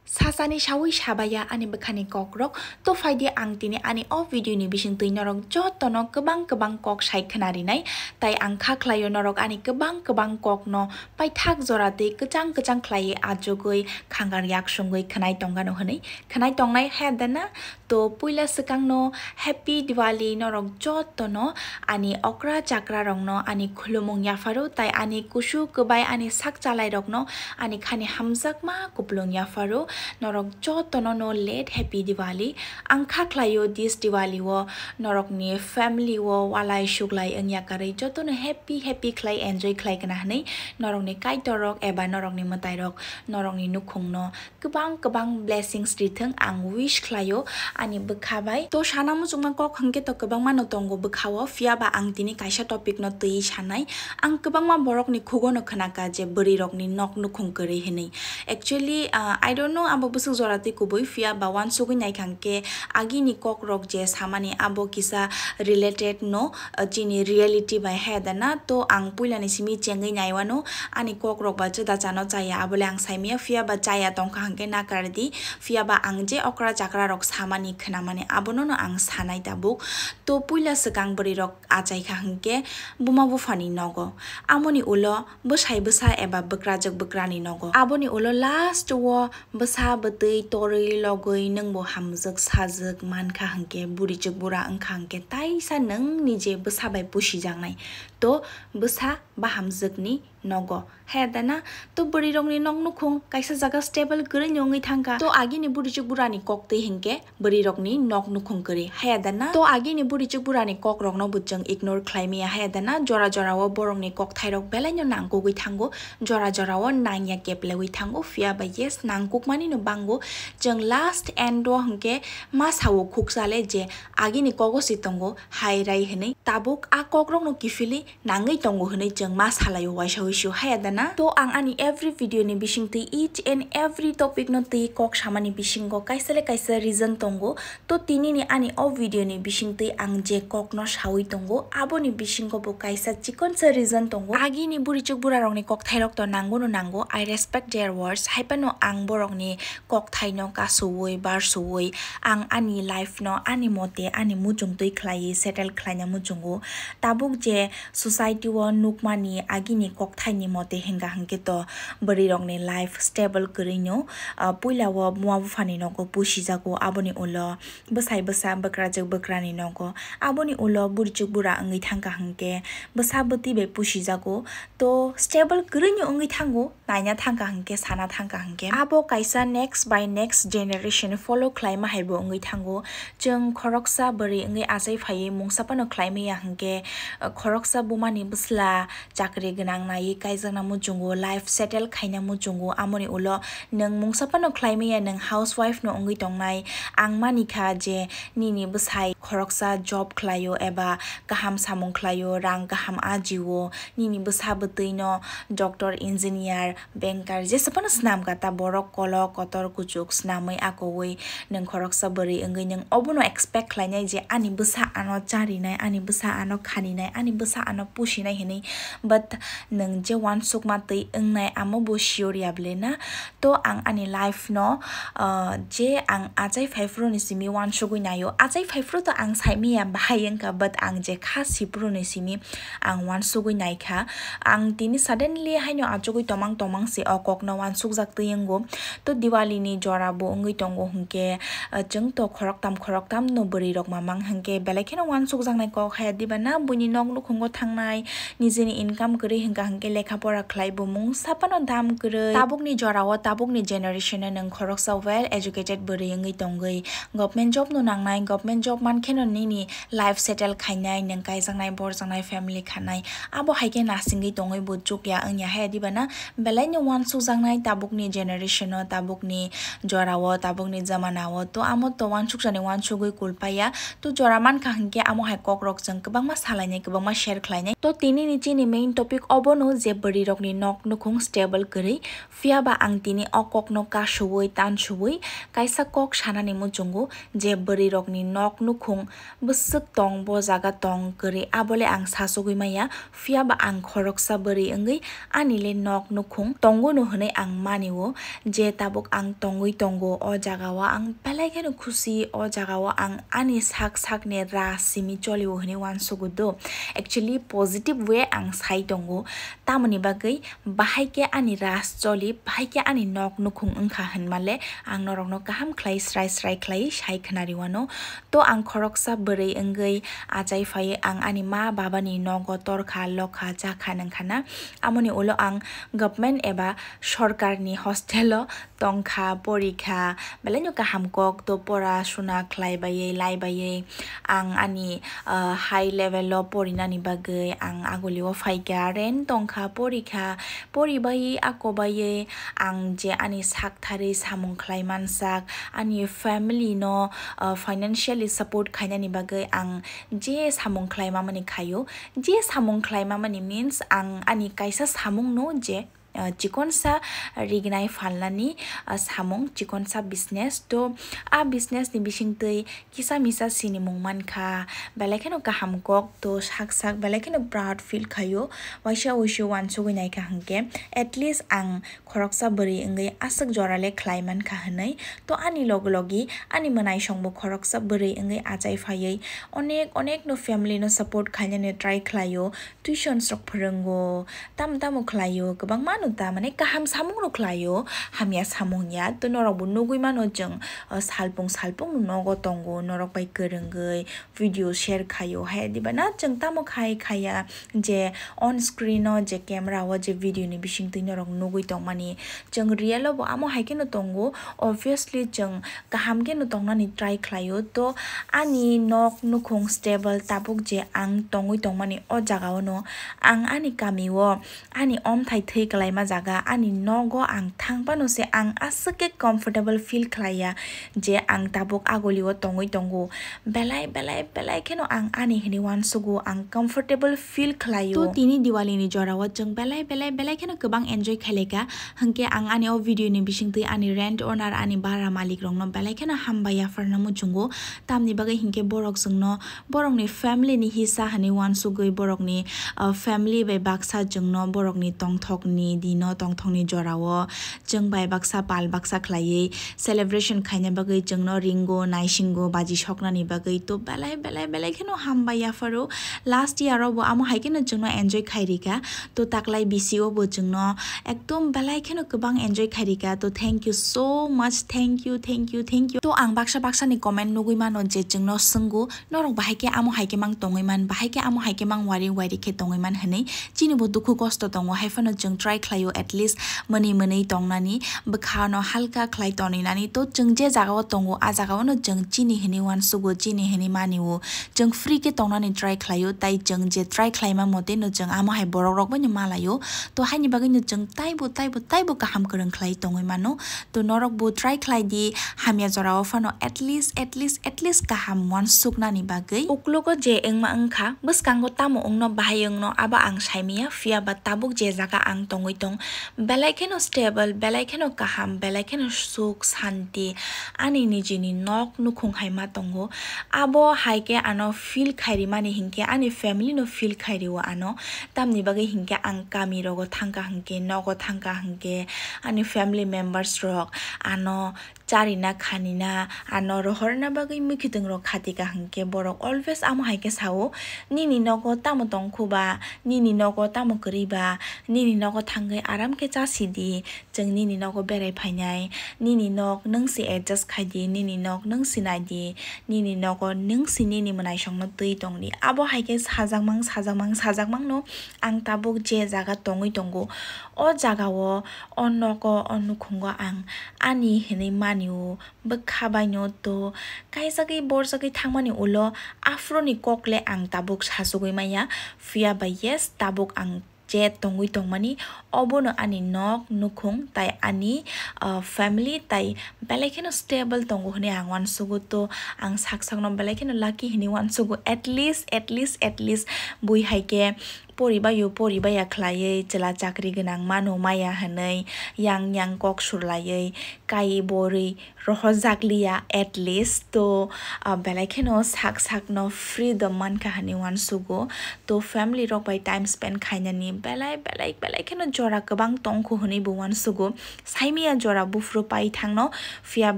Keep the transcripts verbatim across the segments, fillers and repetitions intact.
Sasani sawi sabaya ani bwkhani kokrok, to phaidi ang tini ani o video ni bisingtwi norok jotono kwbang kwbang kok sai khwnarinai, tai ang kha khlaio norok ani kwbang kwbang kokno paithak jora tei kwchang kwchang khlaiwi achugwi khangar yak sungwi khwnai tongano hwnwi. Khwnai tongnai he dana? To puila swkangno Happy Diwali norok jotono, ani okra chakra rokno ani khulumung yapharo, tai ani kusu kwbai ani sak chalai rokno ani khani hamjakma kupulung yapharo. Norok jotono no late Happy Diwali. Ang kha khlaio this Diwali o norokni family o walai suglai wngya karwi jotono happy happy khlai enjoy khlai kana hwnwi norokni kaitor rok eba norokni mwtai rok norokni nukhungno kwbang kwbang blessings rithwng ang wish khlaio ani bwkha bai. To sana muchungma kok hwnkhe to kwbangma no tongo bwkha o, phiya ba ang tini kaisa topic no twi sanai. Ang kwbangma borok ni khugo no khwnaka je bwrwi rok ni nok nukhung kwrwi hwnwi. Actually, ah, I don't know abo bwswk jora twi kubui, phiya ba uansugwi naikha hwnkhe agini kok rok je samani abo kisa related no, ah, chini reality bai he dana. To ang puila ni simi chengwi naiwano, ani kok rok ba chwda chano chaya, abole ang saimaya, phiya ba chaya tongkha hwnkhe nakardi, phiya ba ang je okra chakra rok samani khwnamani abono no ang sanai tabuk. To puila swkang bwrwi rok achaikha hwnkhe buma buphani nogo, amoni ulo bwsai bwsa eba bwkrajwk bwkrani nogo, aboni ulo last o bwsa bwtwi torwi logwi nwngbo hamjwk sajwk mankha hwnkhe, burichwk bura wngkha hwnkhe taisa nwng nije bwsa bai pusijaknai, to bwsa bahamjwkni nogo. Haya dana? To bwrwi rokni nok nukhung kaisa jaga stable kwrwi no wngwi thangkha. To agini burichwk burani kok twi hinkhe bwrwi rokni nok nukhung kwrwi. Haya dana? To agini burichwk burani kok rokno bo chwng ignore khlai maya. Haya dana? Jora jora o borokni kokthai rok belai no nangkukwi thango, jora jora o nangya keplewi thango, phiya ba yes, nangkukmani no bango. Chwng last end o hinkhe ma sao khuksa le je agini kogo si tongo hai rai hwnwi, tabuk a kok rokno kiphilwi nangwi tongo hwnwi chwng ma salaio waisa wisio, haya dana? To ang ani every video ni bisingtwi each and every topic no twi kok samani bisingo kaisa le kaisa reason tongo. To tini ni ani o video ni bisingtwi ang je kok no sawi tongo, aboni bisingo bo kaisa chikonsa reason tongo. Agini burichwk bura rokni kokthai rok to nango no nango, I respect their words, hai phano ang borok ni kokthai no kasuwi barsuwi ang ani life no ani mote ani muchungtwi khlaiwi settle khlaina muchungo. Tabuk je society o nukmani agini kokthaini mote hwnka hwnkhe to bwrwi rokni life stable kwrwino, ah, puila o buma buphani nogo pusijago, aboni ulo bwsai bwsa bwkrajwk bwkrani nogo, aboni ulo burichwk bura wngwi thangkha hwnkhe bwsa bwtwi bai pusijago, to stable kwrwino wngwi thango. Naina thangkha hwnkhe, sana thangkha hwnkhe, abo kaisa next by next generation follow khlaima hai bo wngwi thango. Chwng khoroksa bwrwi wngwi achai phaiwi mungsa phano khlai maya hwnkhe, uh, khoroksa bumani bwsla chakri gwnang naiwi kaijakna muchungo, life settle khaina muchungo, amoni ulo nwng mungsa phano khlai maya, nwng housewife no wngwi tongnai. Ang mani kha je nini bwsai khoroksa job khlaio eba kaham samung khlaio, rang kaham ajio, nini bwsa bwtwi no doctor, engineer, banker jesa phano swnam kha ta, borok kolok kotor kuchuk swnamwi akowi nwng khoroksa bwrwi wngwi nwng obono expect khlainai je ani bwsa ano charinai, ani bwsa ano khaninai, ani bwsa ano pusinai hinwi, but nwng je uansukma twi wngnai amo bo sure ya ble na? To ang ani life no, ah, je ang achai phaiphuru ni simi uansugwi naio, achai phaiphuru to ang saimaya bahai wngkha, but ang je kha siphuru ni simi ang uansugwi naikha. Ang tini suddenly haino achugwi tomang tomang se o kokno uansukjak twi wngo. To Diwali ni jora bo wngwi tongo hwnkhe, ah, chwng to khoroktam khoroktam no bwrwi rok mamang hwnkhe belai kheno uansukjaknai kok haya diba na? Buini nok nukhungo thangnai, nijeni income kwrwi hwnkha hwnkhe lekha pora khlai bo mungsa phano dam kwrwi. Tabukni jora o, tabukni generation o nwng khoroksa well educated bwrwi wngwi tongwi government job no nangnai, government job mankheno nini life settle khainai, nwng kaijaknai, borjaknai, family khanai, abo hai khe nasingwi tongwi bo chukya wngya haya diba na? Belai no uansukjaknai tabukni generation o, tabukni jora o, tabukni jamana o, to amo to uansukjani uansugwi kulpaya. To jora mankha hwnkhe amo hai kokrok chwng kwbangma salainai, kwbangma share khlainai. To tini ni chini main topic obono je bwrwi rokni nok nukhung stable kwrwi. Phiya ba ang tini o kokno kasuwi tansuwi kaisa kok sanani muchungo je bwrwi rokni nok nukhung bwswk tong, bo jaga tong kwrwi, abole ang sasugwi maya. Phiya ba ang khoroksa bwrwi wngwi ani le nok nukhung tongo no hwnwi ang mani o, je tabuk ang tongwi tongo o jaga o, ang belai kheno khusi, o jaga o ang ani sak sakni ra simi choli o hwnwi uansugo do. Actually positive way ang sai tongo, tamoni bagwi bahai khe ani ra choli, bahai khe ani nok nukhung wngkha hwnmale ang norokno kaham khlai srai srai khlai sai khwnari uano. To ang khoroksa bwrwi wngwi achai phaiwi ang ani ma babani nogo torkha lokha chakha nangkhana, amoni ulo ang government eba sorkarni hostel o tongkha, porikha, belaino kaham kok to pora suna khlai baiwi, lai baiwi. Ang ani, ah, high level o porinani bagwi ang agulio phaikha, rent tongkha, porikha, pori baiwi, ako baiwi. Ang je ani sak thari samung khlai mansak, ani family no, ah, financially support khainani bagwi ang je samung khlai mamani khaio. Je samung khlai mamani means ang ani kaisa samung no je ah, chikonsa rignai phalnani, ah, samung, chikonsa business. To a business ni bisingtwi kisa misa sinimung mankha, belai kheno kaham kok, to sak sak belai kheno proud feel khaio. Waisa wuisu uansugwi naikha hwnkhe at least ang khoroksa bwrwi wngwi aswk jora le khlai mankha hwnwi. To ani logi logi ani mwnaisongbo khoroksa bwrwi wngwi achai phaiwi onek onek no family no support khainani try khlaio, tuitions rok phwrwngo, tamo tamo khlaio, kwbangma no ta mane kaham samung rok khlaio, hamya samung ya. To norok bo nugwi mano chwng, ah, salpung salpung no nogo tongo, norok bai kwrwngwi video share khaio, hai diba na chwng tamo khai khaya je on screen o je camera o je video ni bisingtwi norok nugwi tongmani. Chwng real o bo amo hai kheno tongo, obviously chwng kaham kheno tongnani try khlaio. To ani nok nukhung stable tabuk je ang tongwi tongmani o jaga o no, ang ani kami o, ani omthai thwi kwlaima jaga, ani nogo ang thang phano se ang aswk khe comfortable feel khlaiya je ang tabuk aguli o tongwi tongo. Belai belai belai kheno ang ani hinwi uansugo, ang comfortable feel khlaio. To tini Diwali ni jora o chwng belai belai belai kheno kwbang enjoy khaileka. Hwnkhe ang ani o video ni bisingtwi ani rent owner, ani bara malik rokno belai kheno hambai yapharna muchungo. Tamni bagwi hinkhe borok chwngno borokni family ni hisa hinwi uansugwi borokni, ah, family bai baksa chwngno borokni tongthokni dino, tongthokni jorao chwng bai baksa pal baksa khlaiwi celebration khaina bagwi chwngno ringo, naisingo, baji soknani bagwi. To belai belai belai kheno hambai yapharo. Last year o bo amo hai kheno chwngno enjoy khairika. To taklai bisi o bo chwngno ekdom belai kheno kwbang enjoy khairika. To thank you so much, thank you, thank you, thank you. To ang baksa baksa ni comment nugwi mano je chwngno swngo, norok bahai khe amo hai khe mang tongwi man, bahai khe amo hai khe mang wari wari khe tongwi man hinwi. Chini bo dukhu kosto tongo, hai phano chwng try khlaio at least mwnwi mwnwi tongnani, bwkhano halka khlai toninani. To chwng je jaga o tongo, a jaga o no chwng chini hinwi uansugo, chini hinwi mani o. Chwng free khe tongnani try khlaio, tai chwng je try khlaima mote no chwng amo hai borok rok bai no malaio. To haini bagwi no chwng taibo, taibo, taibo kaham kwrwng khlai tongwi mano. To norok bo try khlai di, hamya jora o phano at least, at least, at least kaham uansuknani bagwi. Uklogo je wngma wngkha, bwskango tamo wngno bahai wngno abo ang saimanya, phiya ba tabuk je jaga ang tongwi tong, belai kheno stable, belai kheno kaham, belai kheno suk santi, ani nijini nok nukhung hai ma tongo. Abo hai khe ano feel khairi mani hinkhe, ani family no feel khairi o ano. Tamni bagwi hinkhe ang kami rogo thangkha hinkhe, nogo thangkha hinkhe, ani family members rok ano charina khanina, ano rohorna bagwi mwkhitwng rok khatika hinkhe borok always amo hai khe sao, "Nini nogo tamo tongkhu ba, nini nogo tamo kwrwi ba, nini nogo thangwi aram khe chasi di." Chwng nini nogo berai phainai, nini nok nwng si adjust khai di, nini nok nwng si nai di, nini nogo nwng si nini mwnaisongno twi tong di. Abo hai khe sajakmang, sajakmang, sajakmang no ang tabuk je jaga tongwi tongo, o jaga o, o nogo, o nukhungo ang ani hinwi mani o, bwkha bai no to kaisagwi borjagwi thangmani ulo aphuru ni kok le ang tabuk sachugwi manya, phiya ba yes, tabuk ang je tongwi tongmani, obono ani nok nukhung tai ani, ah, family tai belai kheno stable tongo hwnwi ang uansugo. To ang sak sakno belai kheno lucky hwnwi uansugo, at least, at least, at least bui hai khe Poribaio poribaya khlaiwi chwla chakri gwnang mano maya hwnwi yang yang kok surlaiwi kai borwi rohorjakliya at least. To, ah, belai kheno sak sakno freedom mankha hwnwi uansugo. To, family rok bai time spend khainani belai belai belai kheno jora kwbang tongkho hwnwi bo uansugo. Saimaya jora buphuru pai thangno, phiya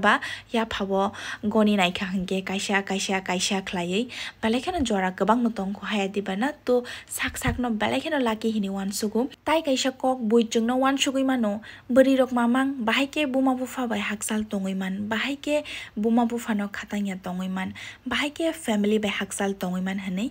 ba yaphao goni naikha hwnkhe kaisa kaisa kaisa khlaiwi belai kheno jora kwbangno tongkho haya diba na. To, sak sakno belai kheno lucky hwnwi uansugo. Tai kaisa kok bui chwngno uansugwi mano, bwrwi rok mamang bahai khe buma bupha bai hakchal tongwi man, bahai khe buma buphano khatangya tongwi man, bahai khe family bai hakchal tongwi man hwnwi.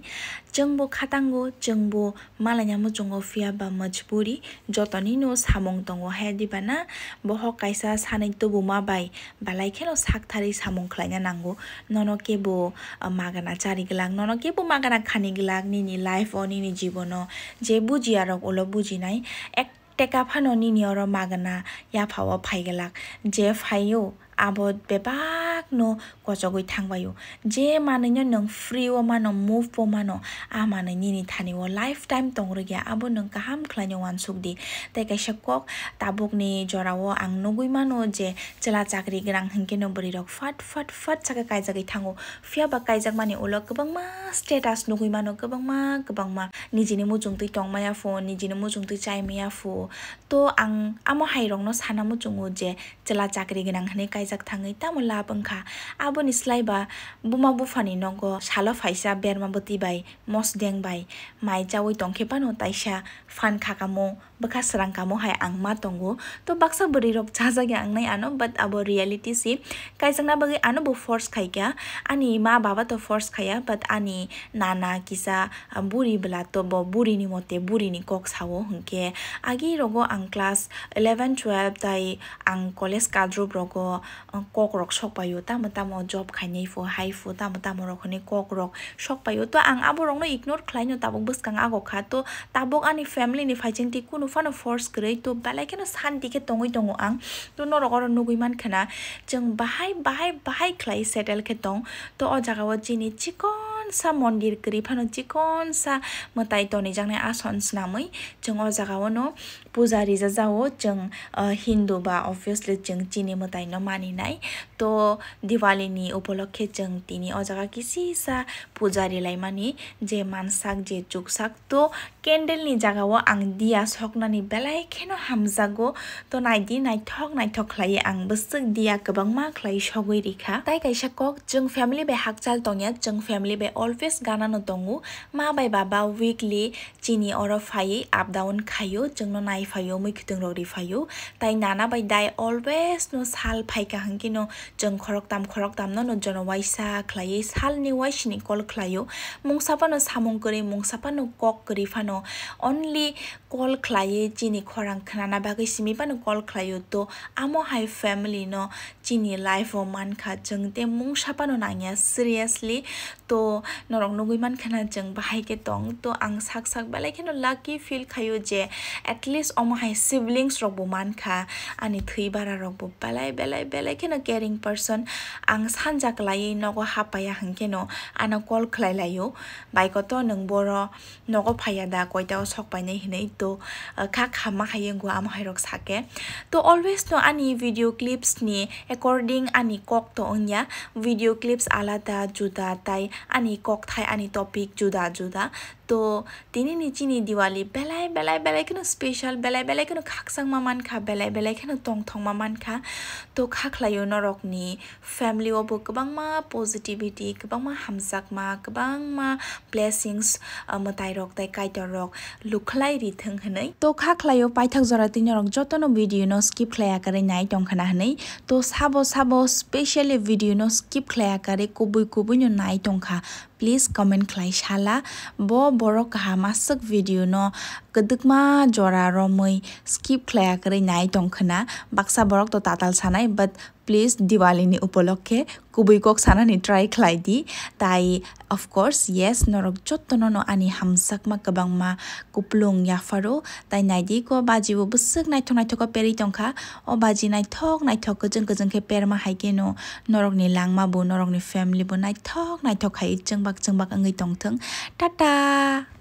Chwngbo khatango, chwngbo malaina muchungo, phiya ba majburi jotonino samung tongo haya diba na. Bohok kaisa sanwi tubuma bai belai kheno sak tharwi samung khlaina nango. Nono kebo, ah, magana chari glak, nono kebo magana khani glak nini life o, nini jibono. Je bujiya rok ulo bujinai, ek teka phano nini oro magana yaphao phai glak. Je phaio abo bebakno kochogwi thangbaio. Je manwino nwng free o mano, move o mano, a manwi nini thani o lifetime tong rwgya, abo nwng kaham khlaino uansuk di. Tei kaisa kok, tabukni jorao ang nugwi mano je chwla chakri gwnang hwnkhe no bwrwi rok fat fat fat sakhe kaijagwi thango. Phiya ba kaijakmani ulo kwbangma status nugwi mano, kwbangma kwbangma nijini muchungtwi tongmaya pho, nijini muchungtwi chaimaya pho. To ang amo hai rokno sana muchungo je chwla chakri gwnang hwnwi kaijak thangwi tamo lab wngkha. Aboni slai ba buma buphani nogo salo phaisa berma bwtwi bai mosdeng bai mai chaui tongkhe phano taisa phan khakamo bwkha srang kamo hai ang ma tongo. To baksa bwrwi rok chajakya wngnai ano, but abo reality si. Kaijakna bagwi ano bo force khaikha, ani ma baba to force khaiya, but ani nana kisa, ah, buri bwla to bo burini mote burini kok sao hwnkhe. Agi rogo ang class eleven twelve tai ang college kadrup rogo, ah, kok rok sok paio, tamo tamo job khainai pho hai pho tamo tamo rok hwnwi kok rok sok paio. To ang abo rokno ignore khlaino tabuk bwskang ago kha. To tabuk ani family ni phaichingtwi kunu phano force kwrwi, to belai kheno santi khe tongwi tongo ang. To norok oro nugwi mankha na, chwng bahai bahai bahai khlai settle khe tong. To o jaga o chini chikon sa mondir kwrwi phano, chikon sa mwtai tonijaknai ason swnamwi chwng o jaga o no puja rijajao. Chwng, ah, Hindu ba obviously chwng chini mwtai no maninai. To Diwali ni upolokhe chwng tini o jaga kisisa puja rilaimani, je mansak je chuksak. To candle ni jaga o ang diya soknani belai kheno hamjago. To naidi, naithok naithok khlaiwi ang bwswk diya kwbangma khlai sogwi rikha. Tai kaisa kok, chwng family bai hakchal tongya, chwng family bai always gana no tongo. Ma bai baba weekly chini oro phaiwi up down khaio, chwngno nai phaio, mui khwtwng rok ri phaio. Tai nana bai dai always no sal phaikha hwnkhe no chwng khoroktam khoroktam no no jono waisa khlaiwi salni waisini call khlaio. Mungsa phano samung kwrwi, mungsa phano kok kwrwi phano only call khlaiwi chini khorang khnana bagwi simi phano call khlaio. To amo hai family no chini life o mankha chwng, tei mungsa phano nangya seriously. To norok nugwi mankha na chwng bahai khe tong. To ang sak sak belai kheno lucky feel khaio je at least omo hai siblings rok bo mankha, ani thwi bara rok bo belai belai belai kheno caring person. Ang sanja kwlaiwi nogo hapaya hwnkhe no ano call khlai laio, "Bai koto nwng boro nogo phaiya da, koita o sok painai?" hinwi. To, uh, kha khamma hai wngkha amo hai rok sake. To always no ani video clips ni according ani kok to wngya, video clips alada juda tai ani kokthai ani topic juda juda. To tini ni chini Diwali belai belai belai kheno special, belai belai kheno khakchangma mankha, belai belai kheno tongthokma mankha. To kha khlaio norok ni family o bo kwbangma positivity, kwbangma hamjakma, kwbangma blessings, ah, mwtai rok tai Kaitor rok lukhlai rithwng hwnwi. To kha khlaio paithak jora twi norok jotono video no skip khlaiya kwrwi nai tongkha na hwnwi. To sabo sabo specially video no skip khlaiya kwrwi kubui kubui no nai tongkha, please comment khlai sala. Bo borok kaham aswk video no kwdwkma jora romwi skip khlaiya kwrwi nai tongkha na. Baksa borok to tatal sanai, but please, Diwali ni upolokhe kubui kok sanani try khlai di. Tai, of course, yes, norok jotono no ani hamjakma kwbangma kuplung yapharo. Tai nai di ko baji bo bwswk naithok naithok khe perwi tongkha. O baji naithok naithok kwchwng kwchwng khe perma hai khe no norok ni langma bo, norok ni family bo naithok naithok khai chwngbak chwngbak wngwi tongthwng. Tata!